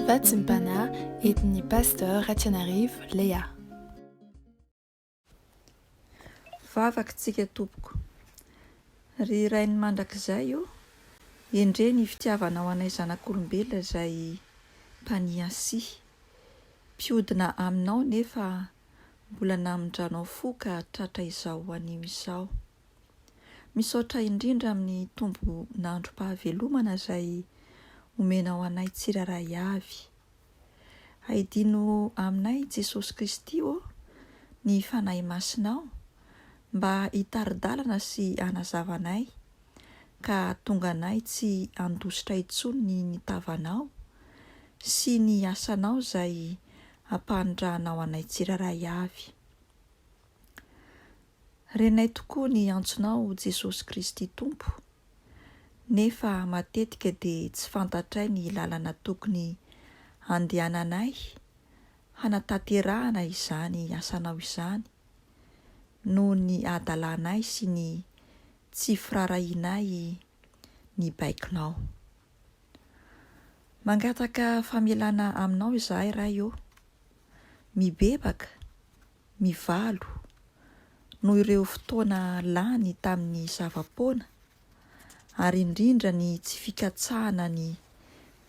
Vatsim-panahy entin'ny Pasteur Ratianarivo Léa. Vavaka tsika tompoko. Ry Rain'ny mandrakizay o, endre ny fitiavanao anay zanak'olombelona izay mpaniasia, mpiodina aminao nefa mbola namindranao fo ka tratra izao anio izao. Misaotra indrindra amin'ny tombon'androm-pahavelomana izay omenao anay tsirairay avy. Aidino aminay Jesosy Kristy ô ny Fanahy Masinao mba hitari-dalana sy hanazava anay ka hahatonga anay tsy handositra intsony ny tavanao sy ny asanao izay ampanindrahanao anay tsirairay avy. Renay tokoa ny antsonao Jesosy Kristy Tompo, nefa matetika dia tsy fantatray ny lalana tokony handehananay hanatanterahana izany asanao izany, noho ny hadalanay sy ny tsy firaharahianay ny baikonao. Mangataka famelana aminao izahay Ray ô, mibebaka mivalo noho ireo fotoana lany tamin'ny zava-poana ary indrindra ny tsy fikatsahana ny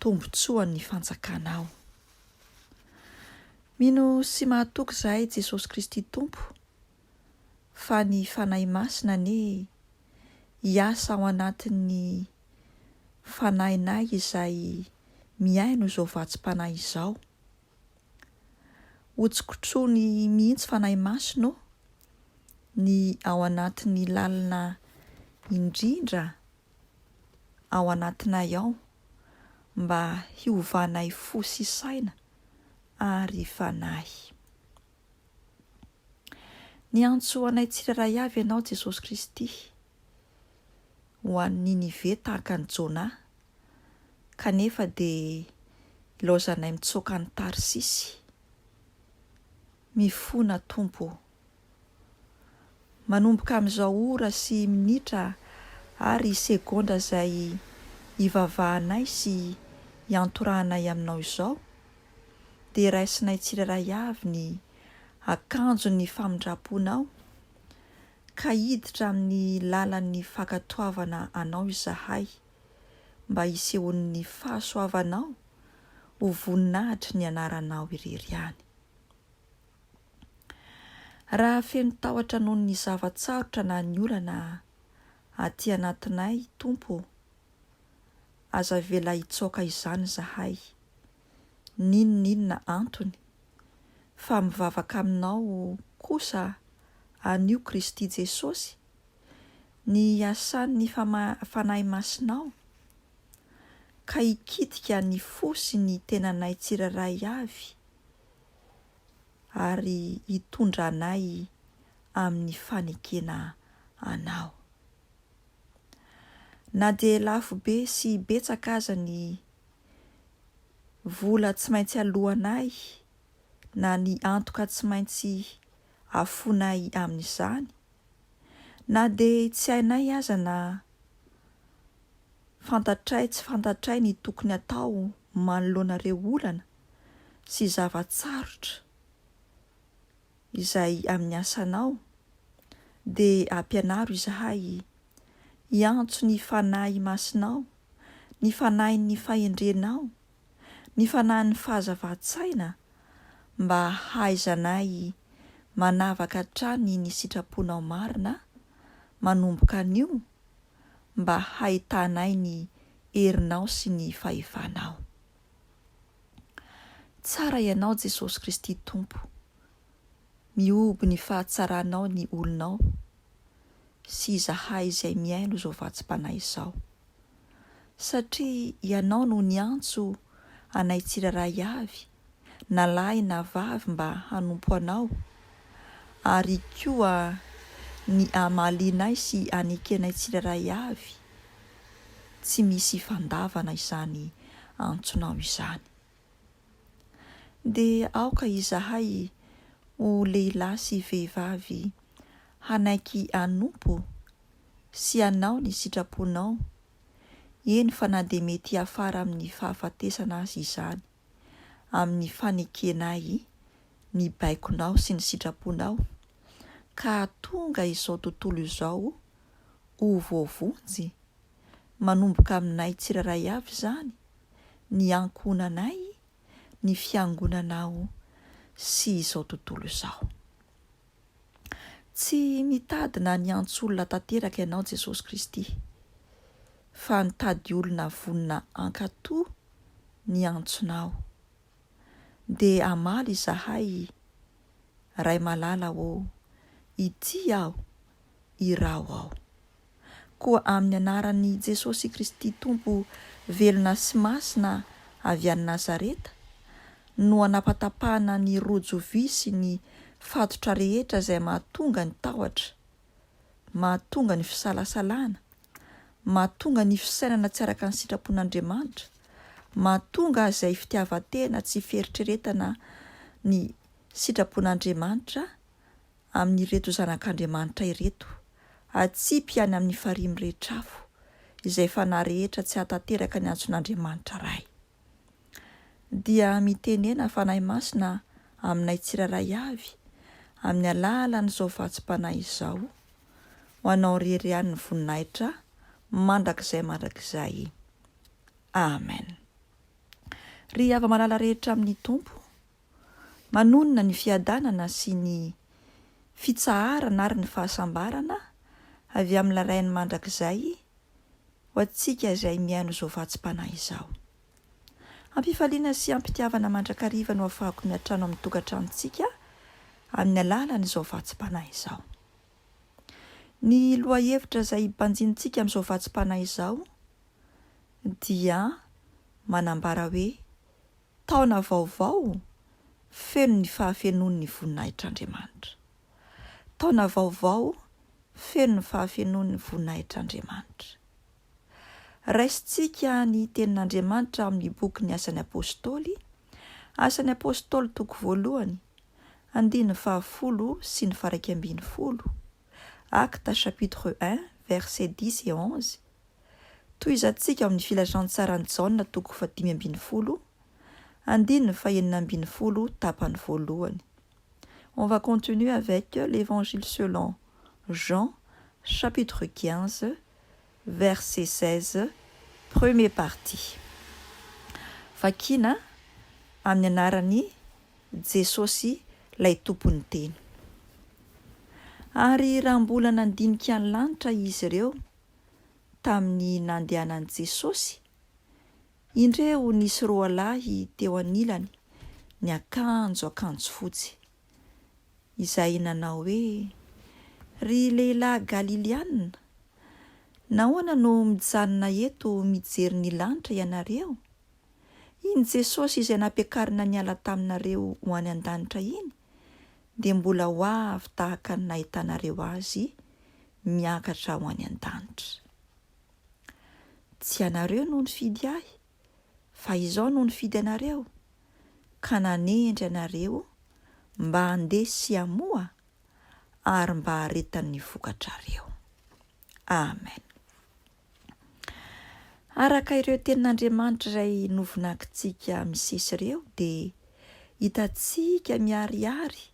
tombontsoan'ny fanjakanao. Mino sy mahatoky izahay Jesosy Kristy Tompo fa ny Fanahy Masina anie hiasa ao anatin'ny fanahinay izay mihaino izao vatsim-panahy izao. Hotsikotrony mihitsy Fanahy Masina ô, ny ao anatin'ny lalina indrindra ao anatinay ao mba hiovanay fo sy saina ary fanahy. Niantso anay tsirairay avy Ianao Jesosy Kristy ho any Ninive tahaka an'i Jonah kanefa dia ilaozanay mitsoaka any Tarsisy. Mifona Tompo ô. Manomboka amin'izao ora sy minitra ary segondra izay ivavahanay sy iantorahanay aminao izao, dia raisinay tsirairay avy ny akanjon'ny famindram-ponao ka hiditra amin'ny lalan'ny fankatoavana anao izahay. mba hisehoan'ny fahasoavanao ho voninahitry ny anaranao irery ihany. Raha feno tahotra noho ny zava-tsarotra na ny olana aty anatinay, Tompo ô, aza avela hitsoaka izany izahay, n'inon'inona antony, fa mivavaka aminao kosa anio Kristy Jesosy, ny hiasan'ny Fanahy Masinao, ka hikitika ny fo sy ny tenanay tsirairay avy ary hitondra anay amin'ny fanekena Anao. Na dia lafo be sy betsaka aza ny vola tsy maintsy aloanay na ny antoka tsy maintsy afoinay amin'izany, Na dia tsy hainay aza na fantatray tsy fantatray ny tokony atao manoloana ireo olana sy zava-tsarotra izay amin'ny asanao dia ampianaro izahay hiantso ny Fanahy Masinao, ny Fanahin'ny fahendrenao, ny Fanahin'ny fahazavan-tsaina mba hahaizanay manavaka hatrany ny sitraponao marina manomboka anio mba hahitanay ny herinao sy ny fahefanao. Tsara Ianao Jesosy Kristy Tompo, mihoby ny fahatsaranao ny olonao sy izahay izay mihaino izao vatsim-panahy izao. Satria Ianao no niantso anay tsirairay avy, na lahy na vavy mba hanompo Anao, ary koa ny hamalianay sy hanekenay tsirairay avy, tsy misy fandavana izany antsonao izany. Dia aoka izahay ho lehilahy sy vehivavy hanaiky hanompo sy hanao ny sitraponao, eny fa na dia mety hiafara amin'ny fahafatesana aza izany. amin'ny fanekenay ny baikonao sy ny sitraponao, ka hahatonga izao tontolo izao ho voavonjy, manomboka aminay tsirairay avy izany, ny ankohonanay, ny fiangonanao sy izao tontolo izao. Tsy mitady na niantso olona tanteraka ianao Jesosy Kristy, fa nitady olona vonona hankatò ny antsonao. Dia hamaly izahay, Ray malala ô, ity aho, iraho aho. Koa amin'ny anaran'i Jesosy Kristy Tompo velona sy masina avy any Nazareta no anapatapahana ny rojo vy sy ny fatotra rehetra izay mahatonga ny tahotra, mahatonga ny fisalasalana, mahatonga ny fisainana tsy araka ny sitrapon'Andriamanitra, mahatonga izay fitiavan-tena tsy fieritreretana ny sitrapon'Andriamanitra amin'ireto zanak'Andriamanitra ireto, atsipy any amin'ny farihy mirehitr'afo, izay fanahy rehetra tsy hahatanteraka ny antson'Andriamanitra Ray. Dia mitenena Fanahy Masina aminay tsirairay avy, amin'ny alalan'izao vatsim-panahy izao, ho Anao irery ihany ny voninahitra mandrakizay mandrakizay. Amen. Ry hava-malala rehetra amin'ny Tompo, Manonona ny fiadanana sy ny fitsaharana ary ny fahasambarana avy amin'ilay Rainy Mandrakizay ho antsika izay mihaino izao vatsim-panahy izao. Am-pifaliana sy am-pitiavana mandrakariva no afahako miantrano amin'ny tokantranontsika amin'ny alalan'izao vatsim-panahy izao. Ny lohahevitra izay banjinintsika amin'izao vatsim-panahy izao dia manambara hoe Taona vaovao feno ny fahafenoan'ny voninahitr'Andriamanitra. Taona vaovao feno ny fahafenoan'ny voninahitr'Andriamanitra. Raisintsika ny tenin'Andriamanitra amin'ny bokin'ny Asan'ny Apostoly, Asan'ny Apostoly toko voalohany, andininy fahafolo sy ny faharaika ambinifolo, Actes chapitre un versets dix et onze, Tohizantsika ao amin'ny Filazantsaran'i Jaona toko fahadimy ambinifolo, andininy fahenina ambinifolo tapany voalohany. On va continuer avec l'Évangile selon Jean chapitre 15 verset 16 premier partie. Vakina amin'ny anaran'i Jesosy ilay Tompon'ny Teny. Ary raha mbola nandinika ny lanitra izy ireo tamin'ny nandehanan'i Jesosy, indreo nisy roalahy teo anilany niakanjo akanjo fotsy, izay nanao hoe, Ry lehilahy Galiliana, nahoana no mijanona eto mijery ny lanitra ianareo? Iny Jesosy izay nampiakarina niala taminareo ho any an-danitra iny dia mbola ho avy tahaka ny nahitanareo Azy miakatra ho any an-danitra. Tsy ianareo no nifidy Ahy, fa Izaho no nifidy anareo, ka nanendry anareo mba handeha sy hamoa ary mba haharetan'ny vokatrareo. Amen. Araka ireo tenin'Andriamanitra izay novonakintsika misesy ireo dia hitantsika miharihary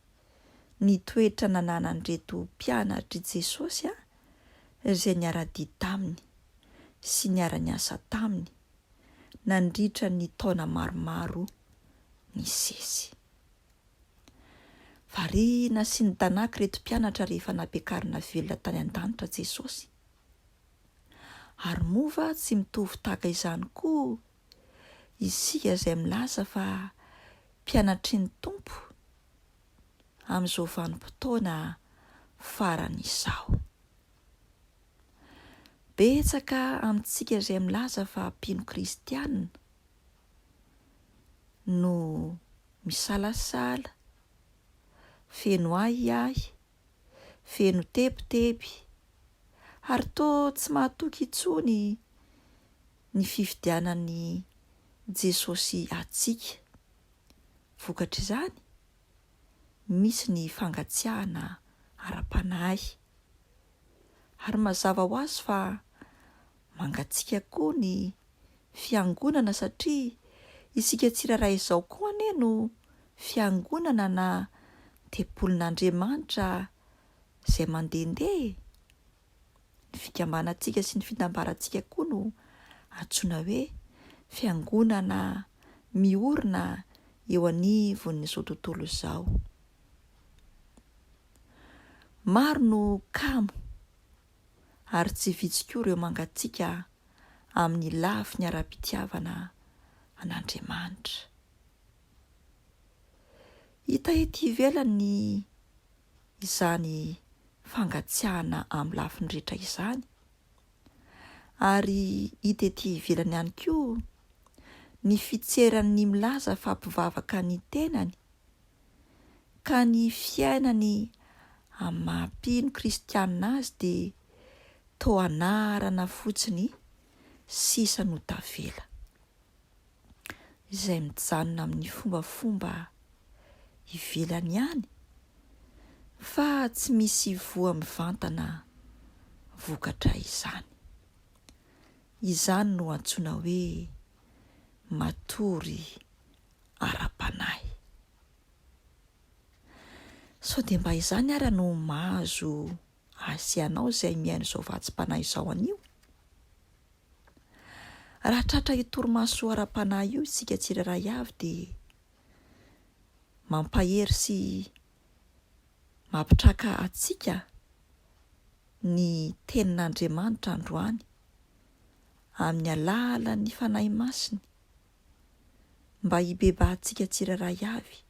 ny toetra nananan'ireto mpianatr'i Jesosy izay niara-dia taminy sy niara-niasa taminy nandritra ny taona maromaro nisesy. Variana sy nitanàka ireto mpianatra rehefa nampiakarina velona tany an-danitra Jesosy. Ary moa va tsy mitovy tahaka izany koa isika izay milaza fa mpianatry ny Tompo amin'izao vanim-potoana farany izao? Betsaka amintsika izay milaza fa mpino kristiana no misalasala, feno ahiahy, feno tebiteby, ary toa tsy mahatoky intsony ny fifidianan'i Jesosy antsika. Vokatr'izany, misy ny fangatsiahana ara-panahy. Ary mazava ho azy fa mangatsiaka koa ny fiangonana satria Isika tsirairay izao koa anie no fiangonana na tempolin'Andriamanitra izay mandehandeha e! Ny fikambanantsika sy ny fitambarantsika koa no antsoina hoe fiangonana miorina eo anivon'izao tontolo izao. Maro no kamo ary tsy vitsy koa ireo mangatsiaka amin'ny lafiny ara-pitiavana an'Andriamanitra. Hita ety ivelany izany fangatsiahana amin'ny lafiny rehetra izany, ary hita ety ivelany ihany koa ny fitseran'ny milaza fa mpivavaka ny tenany, ka ny fiainany amin'ny maha mpino kristianina azy dia toa anarana fotsiny sisa no tavela. Izay mijanona amin'ny fombafomba ivelany ihany fa tsy misy voa mivantana vokatra izany. Izany no antsoina hoe matory ara-panahy. Sao dia mba izany ara no mahazo ahy sy ianao izay mihaino izao vatsim-panahy izao anio? Raha tratra io torimaso ara-panahy io isika tsirairay avy dia mampahery sy mampitraka antsika ny tenin'Andriamanitra androany amin'ny alalan'ny Fanahy Masiny mba hibebahantsika tsirairay avy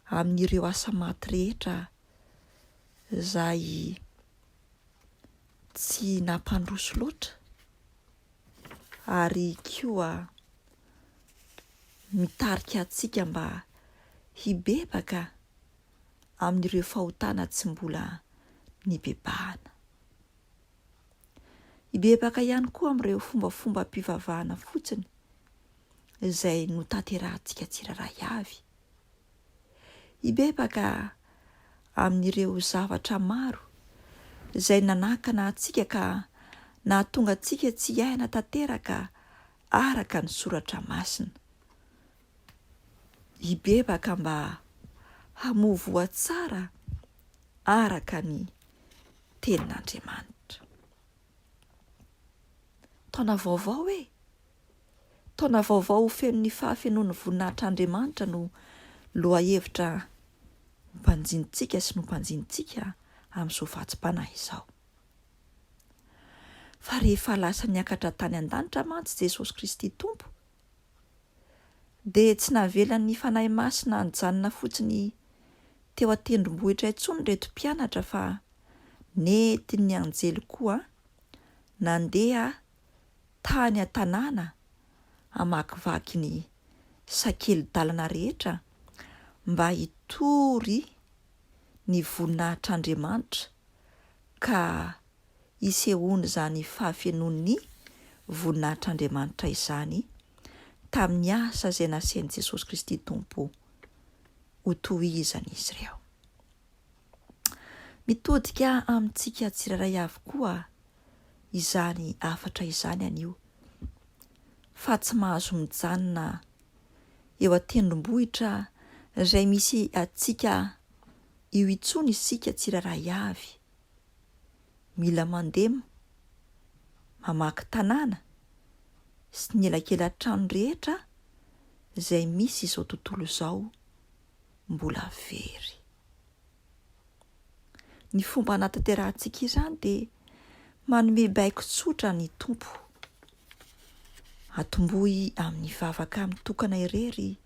amin'ireo asa maty rehetra izay tsy nampandroso loatra ary koa mitarika antsika mba hibebaka amin'ireo fahotana tsy mbola nibebahana. Hibebaka ihany koa amin'ireo fombafombam-pivavahana fotsiny izay notanterahantsika tsirairay avy. Hibebaka amin'ireo zavatra maro izay nanakana antsika ka nahatonga antsika tsy hiaina tanteraka araka ny soratra masina. Hibebaka mba hamoa voa tsara araka ny Tenin'Andriamanitra. Taona vaovao e! Taona vaovao ho feno ny fahafenoan'ny voninahitr'Andriamanitra no lohahevitra hompanjinintsika sy nompanjinintsika amin'izao vatsim-panahy izao. Fa rehefa lasa niakatra tany an-danitra mantsy Jesosy Kristy Tompo, dia tsy navelan'ny Fanahy Masina nijanona fotsiny teo an-tendrombohitra intsony ireto mpianatra fa nentin'ny anjely koa nandeha tany an-tanàna hamakivaky ny sakeli-dalana rehetra mba hitory ny voninahitr'Andriamanitra ka hisehoan'izany fahafenoan'ny voninahitr'Andriamanitra izany tamin'ny asa izay nasain'i Jesosy Kristy Tompo hotohizan'izy ireo. Mitodika amintsika tsirairay avokoa izany hafatra izany anio, fa tsy mahazo mijanona eo an-tendrombohitra izay misy antsika io intsony isika tsirairay avy. Mila mandeha mamaky tanàna sy ny elakela-trano rehetra izay misy izao tontolo izao mbola very. Ny fomba hanatanterahantsika izany dia manome baiko tsotra ny Tompo. Atombohy amin'ny vavaka mitokana irery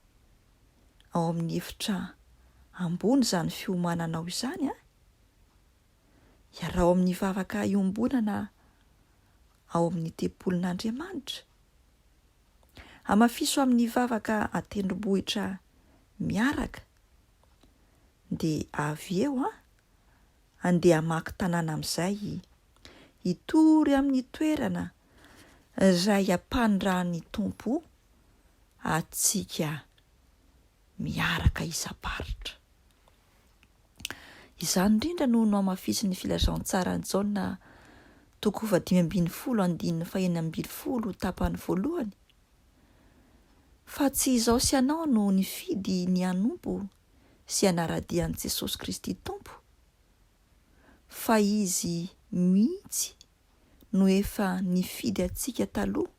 ao amin'ny efitra ambony izany fiomananao izany an! Iaraho amin'ny vavaka iombonana ao amin'ny tempolin'Andriamanitra. Hamafiso amin'ny vavaka an-tendrombohitra miaraka. Dia avy eo an, andeha hamaky tanàna amin'izay, hitory amin'ny toerana izay ampanirahan'ny Tompo antsika miaraka isam-paritra. Izany indrindra no nohamafisin'ny Filazantsaran'i Jaona toko fahadimy ambinifolo andininy fahenina ambinifolo tapany voalohany. Fa tsy izaho sy ianao no nifidy ny hanompo sy hanara-dia an'i Jesosy Kristy Tompo, fa Izy mihitsy no efa nifidy antsika taloha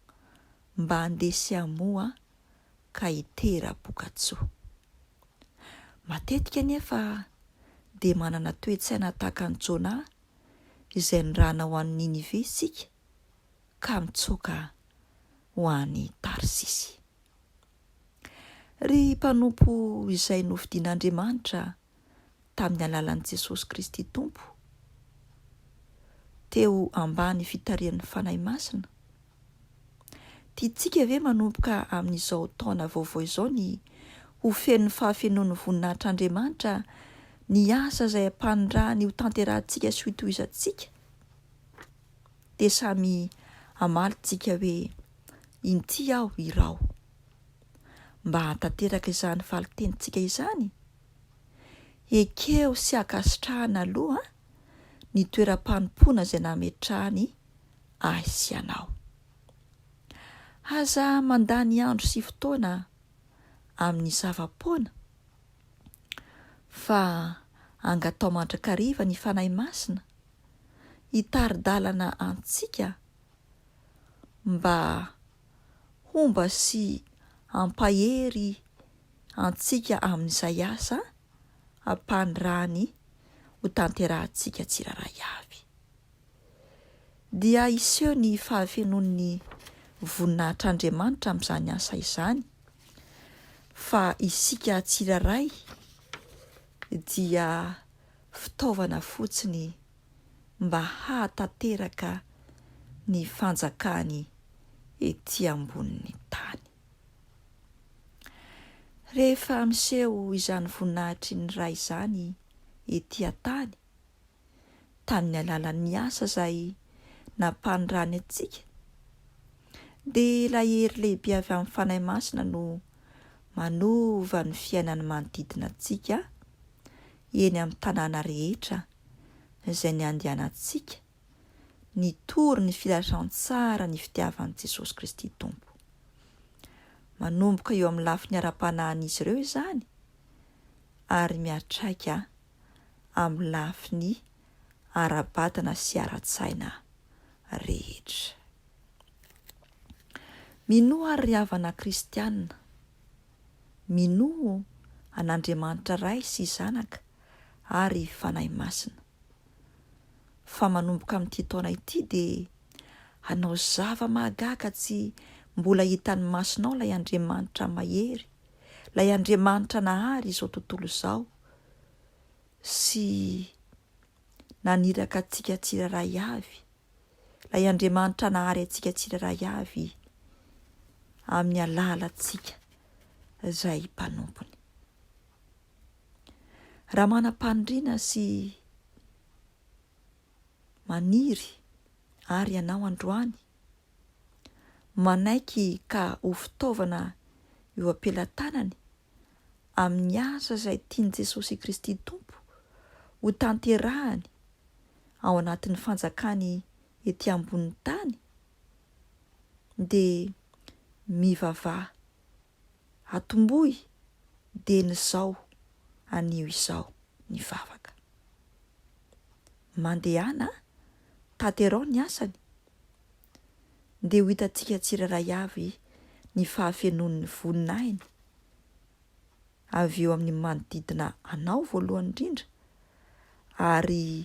mba handeha sy hamoa ka hitera-bokatsoa. Matetika anefa dia manana toe-tsaina tahaka an'i Jonah izay nirahana ho any Ninive isika ka mitsoaka ho any Tarsisy. Ry mpanompo izay nofidin'Andriamanitra tamin'ny alalan'i Jesosy Kristy Tompo, teo ambany fitarihan'ny Fanahy Masina, tiantsika ve manomboka amin'izao taona vaovao izao ny ho fenon'ny fahafenoan'ny voninahitr'Andriamanitra ny asa izay ampanondrany hotanterahantsika sy hotohizantsika? Dia samy hamaly tsika hoe, Inty aho iraho. Mba hahatanteraka izany valin-tenintsika izany, ekeo sy ankasitrahana aloha ny toeram-panompoana izay nametrahany ahy sy ianao. Aza mandany andro sy fotoana amin'ny zava-poana, fa angatao mandrakariva ny Fanahy Masina hitari-dalana antsika mba homba sy hampahery antsika amin'izay asa ampanirahany hotanterahantsika tsirairay avy. Dia hiseho ny fahafenoan'ny voninahitr'Andriamanitra amin'izany asa izany, fa isika tsirairay dia fitaovana fotsiny mba hahatanteraka ny fanjakany ety ambonin'ny tany. Rehefa miseho izany voninahitry ny Ray izany ety an-tany, tamin'ny alalan'ny asa izay nampanirany antsika, dia ilay hery lehibe avy amin'ny Fanahy Masina no manova ny fiainan'ny manodidina antsika eny amin'ny tanàna rehetra izay niandianantsika nitory ny filazantsara ny fitiavan'i Jesosy Kristy Tompo. Manomboka eo amin'ny lafiny ara-panahin'izy ireo izany ary miantraika amin'ny lafiny ara-batana sy ara-tsaina rehetra. Minoa àry ry havana kristiana, minoa an'Andriamanitra Ray sy Zanaka ary Fanahy Masina, fa manomboka amin'ity taona ity dia hanao zava-mahagaga tsy mbola hitan'ny masonao ilay Andriamanitra mahery, ilay Andriamanitra nahary izao tontolo izao sy naniraka antsika tsirairay avy, ilay Andriamanitra nahary antsika tsirairay avy amin'ny alalantsika izay mpanompony. Raha manam-paniriana sy maniry ary ianao androany, manaiky ka ho fitaovana eo am-pelatanany amin'ny asa izay tian'i Jesosy Kristy Tompo ho tanterahany ao anatin'ny fanjakany ety ambonin'ny tany, dia mivavaha Atombohy dieny izao anio izao ny vavaka. Mandehana tanterao ny asany, dia ho hitantsika tsirairay avy ny fahafenoan'ny voninahiny avy eo amin'ny manodidina anao voalohany indrindra ary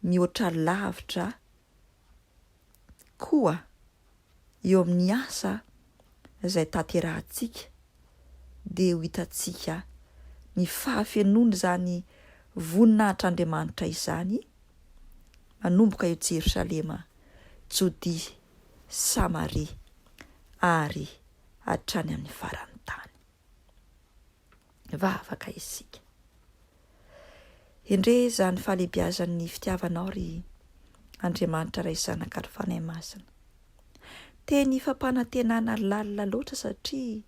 mihoatra lavitra koa eo amin'ny asa izay tanterahantsika dia ho hitantsika ny fahafenoan'izany voninahitr'Andriamanitra izany manomboka eo Jerosalema, Jodia, Samaria ary hatrany amin'ny faran'ny tany. Vavaka isika. Endrey izany fahalehibiazan'ny fitiavanao ry Andriamanitra Ray Zanaka ary Fanahy Masina. Teny fampanantenana lalina loatra satria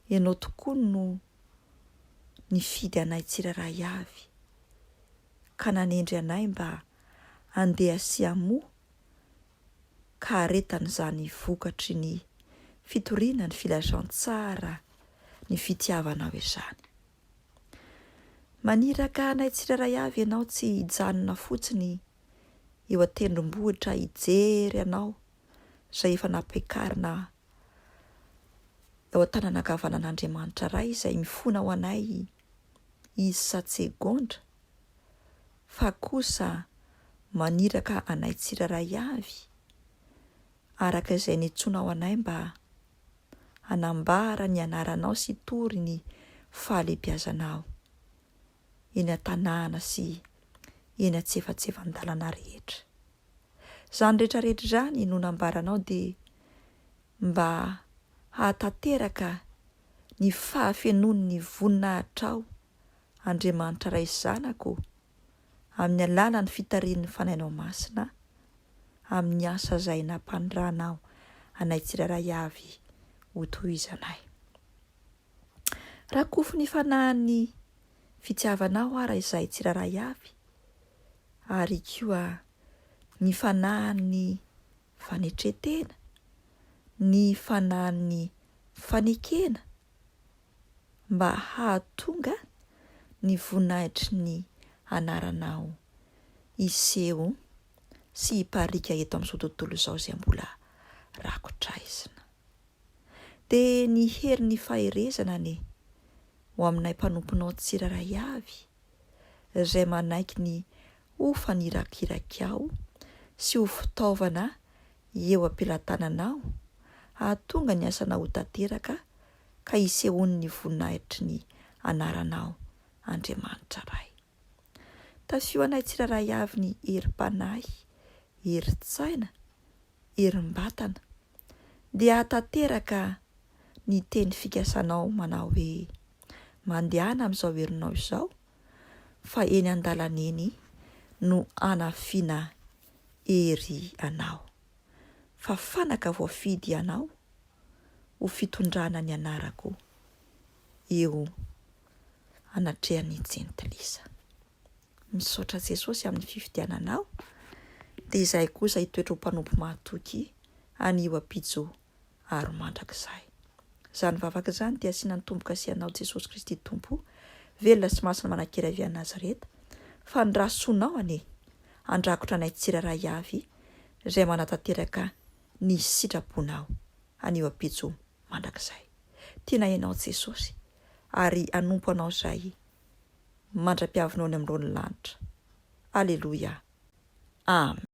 Ianao tokoa no nifidy anay tsirairay avy ka nanendry anay mba handeha sy hamoa ka haretan'izany vokatry ny fitoriana ny filazantsara ny fitiavanao izany. Maniraka anay tsirairay avy Ianao tsy hijanona fotsiny eo an-tendrombohitra hijery Anao izay efa nampiakarina eo an-tanana ankavanan'Andriamanitra Ray izay mifona ho anay isa-tsegondra fa kosa maniraka anay tsirairay avy araka izay nitsoinao anay mba hanambara ny anaranao sy hitory ny fahalehibiazanao eny an-tanàna sy eny an-tsefatsevan-dalana rehetra. Izany rehetra rehetra izany no nambaranao dia mba hahatanteraka ny fahafenoan'ny voninahitrao Andriamanitra Ray sy Zanaka ô, amin'ny alalan'ny fitarihan'ny Fanahinao Masina amin'ny asa izay nampanirahanao anay tsirairay avy ho tohizanay. Rakofy ny fanahin'ny fitiavanao ara izahay tsirairay avy, ary koa ny fanahin'ny fanetren-tena, ny fanahin'ny fanekena, mba hahatonga ny voninahitry ny anaranao hiseho sy hipariaka eto amin'izao tontolo izao izay mbola rakotra aizina. Dia ny herin'ny faherezana anie ho aminay mpanomponao tsirairay avy izay manaiky ny ho fanirakirakao sy ho fitaovana eo am-pelatananao hahatonga ny asanao ho tanteraka ka hisehoan'ny voninahitry ny anaranao Andriamanitra Ray. Tafio anay tsirairay avy ny herim-panahy, herin-tsaina, herim-batana, dia hahatanteraka ny teny fikasanao manao hoe, Mandehana amin'izao herinao izao, fa eny an-dalana eny no hanafiana hery anao, fa fanaka voafidy ianao ho fitondrana ny anarako eo anatrehan'ny jentilisa. Misaotra Jesosy amin'ny fifidiananao, dia izahay kosa hitoetra ho mpanompo mahatoky anio ampitso ary mandrakizay. Izany vavaka izany dia asiana ny tombo-kase anao Jesosy Kristy Tompo, velona sy masina manan-kery avy any Nazareta, fa ny ra soanao anie handrakotra anay tsirairay avy izay manatanteraka ny sitraponao anio ampitso mandrakizay. Tianay Ianao Jesosy ary hanompo Anao izahay mandra-piavinao any amin'ireo ny lanitra. Aleloia. Amen.